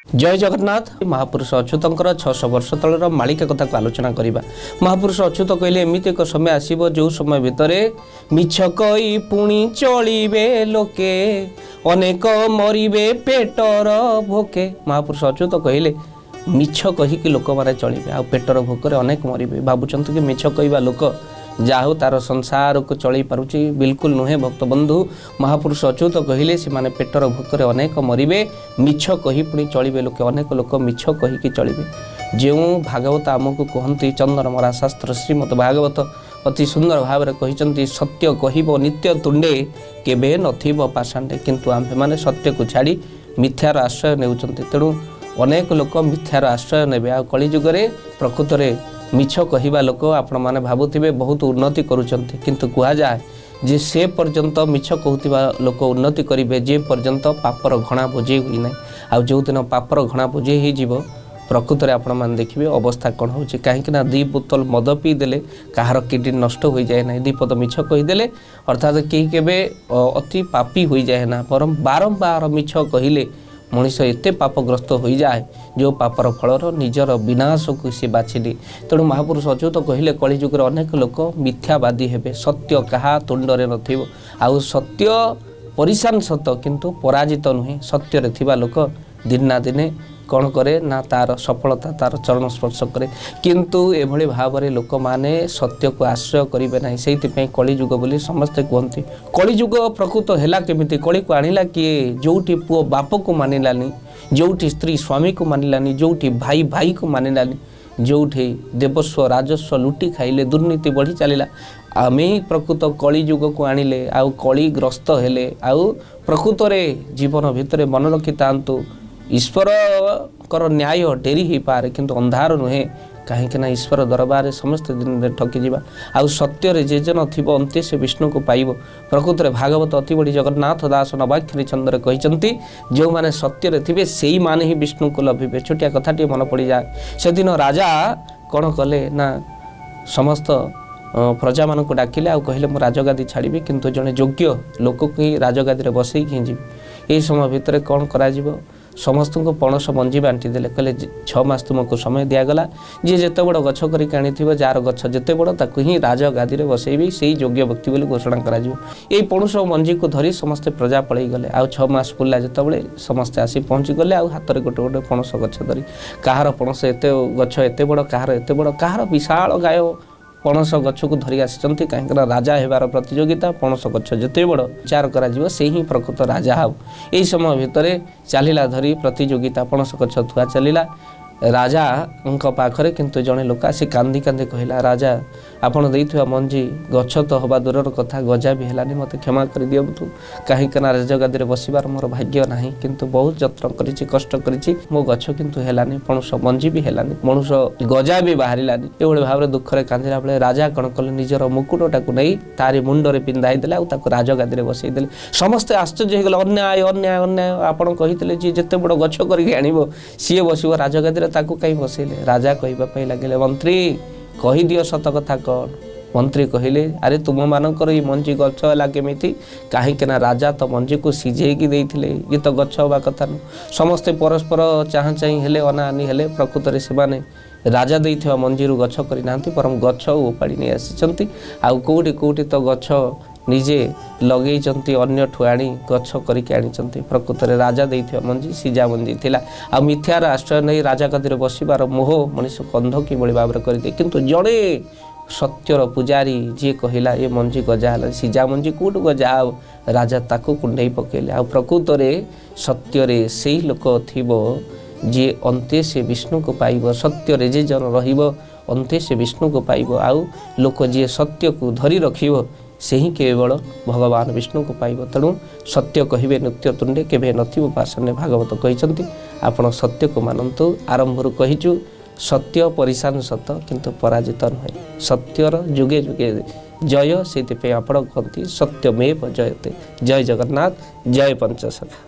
ଜୟ ଜଗନ୍ନାଥ। ମହାପୁରୁଷ ଅଚ୍ୟୁତଙ୍କର 600 ବର୍ଷ ତଳର ମାଳିକା କଥାକୁ ଆଲୋଚନା କରିବା। ମହାପୁରୁଷ ଅଚ୍ୟୁତ କହିଲେ, ଏମିତି ଏକ ସମୟ ଆସିବ, ଯେଉଁ ସମୟ ଭିତରେ ମିଛ କହି ପୁଣି ଚଳିବେ ଲୋକେ, ଅନେକ ମରିବେ ପେଟର ଭୋକେ। ମହାପୁରୁଷ ଅଚ୍ୟୁତ କହିଲେ, ମିଛ କହିକି ଲୋକମାନେ ଚଳିବେ ଆଉ ପେଟର ଭୋକରେ ଅନେକ ମରିବେ। ଭାବୁଛନ୍ତି କି ମିଛ କହିବା ଲୋକ ଯାହା ହଉ ତାର ସଂସାରକୁ ଚଳେଇ ପାରୁଛି? ବିଲକୁଲ ନୁହେଁ, ଭକ୍ତବନ୍ଧୁ। ମହାପୁରୁଷ ଅଚ୍ୟୁତ କହିଲେ, ସେମାନେ ପେଟର ଭୋକରେ ଅନେକ ମରିବେ। ମିଛ କହି ପୁଣି ଚଳିବେ ଲୋକେ, ଅନେକ ଲୋକ ମିଛ କହିକି ଚଳିବେ। ଯେଉଁ ଭାଗବତ ଆମକୁ କୁହନ୍ତି, ଚନ୍ଦନମରା ଶାସ୍ତ୍ର ଶ୍ରୀମଦ ଭାଗବତ ଅତି ସୁନ୍ଦର ଭାବରେ କହିଛନ୍ତି, ସତ୍ୟ କହିବ ନିତ୍ୟ ତୁଣ୍ଡେ, କେବେ ନଥିବ ପାଷାଣ୍ଡେ। କିନ୍ତୁ ଆମ୍ଭେମାନେ ସତ୍ୟକୁ ଛାଡ଼ି ମିଥ୍ୟାର ଆଶ୍ରୟ ନେଉଛନ୍ତି। ତେଣୁ ଅନେକ ଲୋକ ମିଥ୍ୟାର ଆଶ୍ରୟ ନେବେ। ଆଉ କଳିଯୁଗରେ ପ୍ରକୃତରେ ମିଛ କହିବା ଲୋକ, ଆପଣମାନେ ଭାବୁଥିବେ ବହୁତ ଉନ୍ନତି କରୁଛନ୍ତି, କିନ୍ତୁ କୁହାଯାଏ ଯେ ସେ ପର୍ଯ୍ୟନ୍ତ ମିଛ କହୁଥିବା ଲୋକ ଉନ୍ନତି କରିବେ, ଯେ ପର୍ଯ୍ୟନ୍ତ ପାପର ଘଣା ବୋଝେଇ ହୋଇନାହିଁ। ଆଉ ଯେଉଁଦିନ ପାପର ଘଣା ବୋଝେଇ ହେଇଯିବ, ପ୍ରକୃତରେ ଆପଣମାନେ ଦେଖିବେ ଅବସ୍ଥା କ'ଣ ହେଉଛି। କାହିଁକି ନା 2 ବୋତଲ ମଦ ପିଇଦେଲେ କାହାର କିଡ଼ନୀ ନଷ୍ଟ ହୋଇଯାଏ ନାହିଁ। 2 ପଦ ମିଛ କହିଦେଲେ ଅର୍ଥାତ୍ କେହି କେବେ ଅତି ପାପୀ ହୋଇଯାଏ ନା, ବରଂ ବାରମ୍ବାର ମିଛ କହିଲେ ମଣିଷ ଏତେ ପାପଗ୍ରସ୍ତ ହୋଇଯାଏ, ଯେଉଁ ପାପର ଫଳର ନିଜର ବିନାଶକୁ ସେ ବାଛିନିଏ। ତେଣୁ ମହାପୁରୁଷ ଅଚ୍ୟୁତ କହିଲେ, କଳିଯୁଗରେ ଅନେକ ଲୋକ ମିଥ୍ୟାବାଦୀ ହେବେ, ସତ୍ୟ କାହା ତୁଣ୍ଡରେ ନଥିବ। ଆଉ ସତ୍ୟ ପରିଶାନ ସତ, କିନ୍ତୁ ପରାଜିତ ନୁହେଁ। ସତ୍ୟରେ ଥିବା ଲୋକ ଦିନେ ନା ଦିନେ କ'ଣ କରେ ନା ତାର ସଫଳତା ତାର ଚରଣ ସ୍ପର୍ଶ କରେ। କିନ୍ତୁ ଏଭଳି ଭାବରେ ଲୋକମାନେ ସତ୍ୟକୁ ଆଶ୍ରୟ କରିବେ ନାହିଁ। ସେଇଥିପାଇଁ କଳିଯୁଗ ବୋଲି ସମସ୍ତେ କୁହନ୍ତି। କଳିଯୁଗ ପ୍ରକୃତ ହେଲା କେମିତି? କଳିକୁ ଆଣିଲା କିଏ? ଯେଉଁଠି ପୁଅ ବାପକୁ ମାନିଲାନି, ଯେଉଁଠି ସ୍ତ୍ରୀ ସ୍ୱାମୀକୁ ମାନିଲାନି, ଯେଉଁଠି ଭାଇ ଭାଇକୁ ମାନିଲାନି, ଯେଉଁଠି ଦେବସ୍ୱ ରାଜସ୍ୱ ଲୁଟି ଖାଇଲେ, ଦୁର୍ନୀତି ବଢ଼ି ଚାଲିଲା, ଆମେ ହିଁ ପ୍ରକୃତ କଳିଯୁଗକୁ ଆଣିଲେ ଆଉ କଳିଗ୍ରସ୍ତ ହେଲେ। ଆଉ ପ୍ରକୃତରେ ଜୀବନ ଭିତରେ ମନେ ରଖିଥାନ୍ତୁ, ଈଶ୍ୱରଙ୍କର ନ୍ୟାୟ ଡେରି ହେଇପାରେ, କିନ୍ତୁ ଅନ୍ଧାର ନୁହେଁ। କାହିଁକି ନା ଈଶ୍ୱର ଦରବାରରେ ସମସ୍ତେ ଦିନରେ ଠକିଯିବା। ଆଉ ସତ୍ୟରେ ଯେ ଜନ ଥିବ, ଅନ୍ତେ ସେ ବିଷ୍ଣୁକୁ ପାଇବ। ପ୍ରକୃତରେ ଭାଗବତ ଅତି ବଡ଼ି ଜଗନ୍ନାଥ ଦାସ ନବାକ୍ଷରୀ ଛନ୍ଦରେ କହିଛନ୍ତି, ଯେଉଁମାନେ ସତ୍ୟରେ ଥିବେ, ସେଇମାନେ ହିଁ ବିଷ୍ଣୁକୁ ଲଭିବେ। ଛୋଟିଆ କଥାଟିଏ ମନେ ପଡ଼ିଯାଏ। ସେଦିନ ରାଜା କ'ଣ କଲେ ନା ସମସ୍ତ ପ୍ରଜାମାନଙ୍କୁ ଡାକିଲେ ଆଉ କହିଲେ, ମୁଁ ରାଜଗାଦି ଛାଡ଼ିବି, କିନ୍ତୁ ଜଣେ ଯୋଗ୍ୟ ଲୋକକୁ ହିଁ ରାଜଗାଦିରେ ବସେଇକି ହିଁ ଯିବି। ଏହି ସମୟ ଭିତରେ କ'ଣ କରାଯିବ? ସମସ୍ତଙ୍କୁ ପଣସ ମଞ୍ଜି ବାଣ୍ଟି ଦେଲେ। କହିଲେ, 6 ମାସ ତୁମକୁ ସମୟ ଦିଆଗଲା। ଯିଏ ଯେତେ ବଡ଼ ଗଛ କରିକି ଆଣିଥିବ, ଯାହାର ଗଛ ଯେତେ ବଡ଼, ତାକୁ ହିଁ ରାଜଗାଦିରେ ବସେଇବି, ସେଇ ଯୋଗ୍ୟ ବ୍ୟକ୍ତି ବୋଲି ଘୋଷଣା କରାଯିବ। ଏଇ ପଣସ ମଞ୍ଜିକୁ ଧରି ସମସ୍ତେ ପ୍ରଜା ପଳେଇଗଲେ। ଆଉ 6 ମାସ ପୁରିଲା ଯେତେବେଳେ, ସମସ୍ତେ ଆସି ପହଞ୍ଚିଗଲେ ଆଉ ହାତରେ ଗୋଟେ ଗୋଟେ ପଣସ ଗଛ ଧରି। କାହାର ପଣସ ଏତେ ଗଛ ଏତେ ବଡ଼, କାହାର ଏତେ ବଡ଼, କାହାର ବିଶାଳ ଗାୟ ପଣସ ଗଛକୁ ଧରି ଆସିଛନ୍ତି। କାହିଁକିନା ରାଜା ହେବାର ପ୍ରତିଯୋଗିତା, ପଣସ ଗଛ ଯେତେ ବଡ଼ ବିଚାର କରାଯିବ, ସେ ହିଁ ପ୍ରକୃତ ରାଜା ହେବ। ଏହି ସମୟ ଭିତରେ ଚାଲିଲା ଧରି ପ୍ରତିଯୋଗିତା, ପଣସ ଗଛ ଥୁଆ ଚାଲିଲା ରାଜାଙ୍କ ପାଖରେ। କିନ୍ତୁ ଜଣେ ଲୋକ ଆସି କାନ୍ଦି କାନ୍ଦି କହିଲା, ରାଜା, ଆପଣ ଦେଇଥିବା ମଞ୍ଜି ଗଛ ତ ହେବା ଦୂରର କଥା, ଗଜା ବି ହେଲାନି। ମୋତେ କ୍ଷମା କରିଦିଅନ୍ତୁ। କାହିଁକି ନା ରାଜଗାଦିରେ ବସିବାର ମୋର ଭାଗ୍ୟ ନାହିଁ, କିନ୍ତୁ ବହୁତ ଯତ୍ନ କରିଛି, କଷ୍ଟ କରିଛି, ମୋ ଗଛ କିନ୍ତୁ ହେଲାନି, ପଣସ ମଞ୍ଜି ବି ହେଲାନି, ମଣିଷ ଗଜା ବି ବାହାରିଲାନି। ଏଭଳି ଭାବରେ ଦୁଃଖରେ କାନ୍ଦିଲା ବେଳେ ରାଜା କ'ଣ କଲେ? ନିଜର ମୁକୁଟଟାକୁ ନେଇ ତାରି ମୁଣ୍ଡରେ ପିନ୍ଧାଇ ଦେଲେ ଆଉ ତାକୁ ରାଜଗାଦିରେ ବସେଇ ଦେଲେ। ସମସ୍ତେ ଆଶ୍ଚର୍ଯ୍ୟ ହେଇଗଲେ। ଅନ୍ୟାୟ, ଅନ୍ୟାୟ, ଅନ୍ୟାୟ! ଆପଣ କହିଥିଲେ, ଯିଏ ଯେତେ ବଡ଼ ଗଛ କରିକି ଆଣିବ ସିଏ ବସିବ ରାଜଗାଦିରେ, ତାକୁ କାହିଁ ବସେଇଲେ? ରାଜା କହିବା ପାଇଁ ଲାଗିଲେ, ମନ୍ତ୍ରୀ, କହିଦିଅ ସତ କଥା କ'ଣ। ମନ୍ତ୍ରୀ କହିଲେ, ଆରେ, ତୁମମାନଙ୍କର ଏଇ ମଞ୍ଜି ଗଛ ହେଲା କେମିତି? କାହିଁକି ନା ରାଜା ତ ମଞ୍ଜିକୁ ସିଝେଇକି ଦେଇଥିଲେ, ଇଏ ତ ଗଛ ହେବା କଥା ନୁହଁ। ସମସ୍ତେ ପରସ୍ପର ଚାହାଁ ଚାହିଁ ହେଲେ, ଅନାଅନି ହେଲେ। ପ୍ରକୃତରେ ସେମାନେ ରାଜା ଦେଇଥିବା ମଞ୍ଜିରୁ ଗଛ କରିନାହାନ୍ତି, ବରଂ ଗଛ ଉପାଡ଼ି ନେଇ ଆସିଛନ୍ତି। ଆଉ କେଉଁଠି କେଉଁଠି ତ ଗଛ ନିଜେ ଲଗେଇଛନ୍ତି, ଅନ୍ୟଠୁ ଆଣି ଗଛ କରିକି ଆଣିଛନ୍ତି। ପ୍ରକୃତରେ ରାଜା ଦେଇଥିବା ମଞ୍ଜି ସିଝା ମଞ୍ଜି ଥିଲା। ଆଉ ମିଥ୍ୟାର ଆଶ୍ରୟ ନେଇ ରାଜା ଗାଦିରେ ବସିବାର ମୋହ ମଣିଷକୁ ଅନ୍ଧ କିଭଳି ଭାବରେ କରିଦିଏ। କିନ୍ତୁ ଜଣେ ସତ୍ୟର ପୂଜାରୀ ଯିଏ କହିଲା, ଏ ମଞ୍ଜି ଗଜା ହେଲା, ସିଝା ମଞ୍ଜି କେଉଁଠୁ ଗଜା ହେବ? ରାଜା ତାକୁ କୁଣ୍ଢେଇ ପକେଇଲେ। ଆଉ ପ୍ରକୃତରେ ସତ୍ୟରେ ସେଇ ଲୋକ ଥିବ, ଯିଏ ଅନ୍ତେ ସେ ବିଷ୍ଣୁକୁ ପାଇବ। ସତ୍ୟରେ ଯେ ଜନ ରହିବ, ଅନ୍ତେ ସେ ବିଷ୍ଣୁକୁ ପାଇବ। ଆଉ ଲୋକ ଯିଏ ସତ୍ୟକୁ ଧରି ରଖିବ, ସେ ହିଁ କେବଳ ଭଗବାନ ବିଷ୍ଣୁକୁ ପାଇବ। ତେଣୁ ସତ୍ୟ କହିବେ ନିତ୍ୟ ତୁଣ୍ଡେ, କେବେ ନଥିବ ପାଷାଣ୍ଡେ, ଭାଗବତ କହିଛନ୍ତି। ଆପଣ ସତ୍ୟକୁ ମାନନ୍ତୁ। ଆରମ୍ଭରୁ କହିଛୁ, ସତ୍ୟ ପରିଶାନ ସତ, କିନ୍ତୁ ପରାଜିତ ନୁହେଁ। ସତ୍ୟର ଯୁଗେ ଯୁଗେ ଜୟ। ସେଇଥିପାଇଁ ଆପଣ କୁହନ୍ତି, ସତ୍ୟମେବ ଜୟତେ। ଜୟ ଜଗନ୍ନାଥ, ଜୟ ପଞ୍ଚସଖା।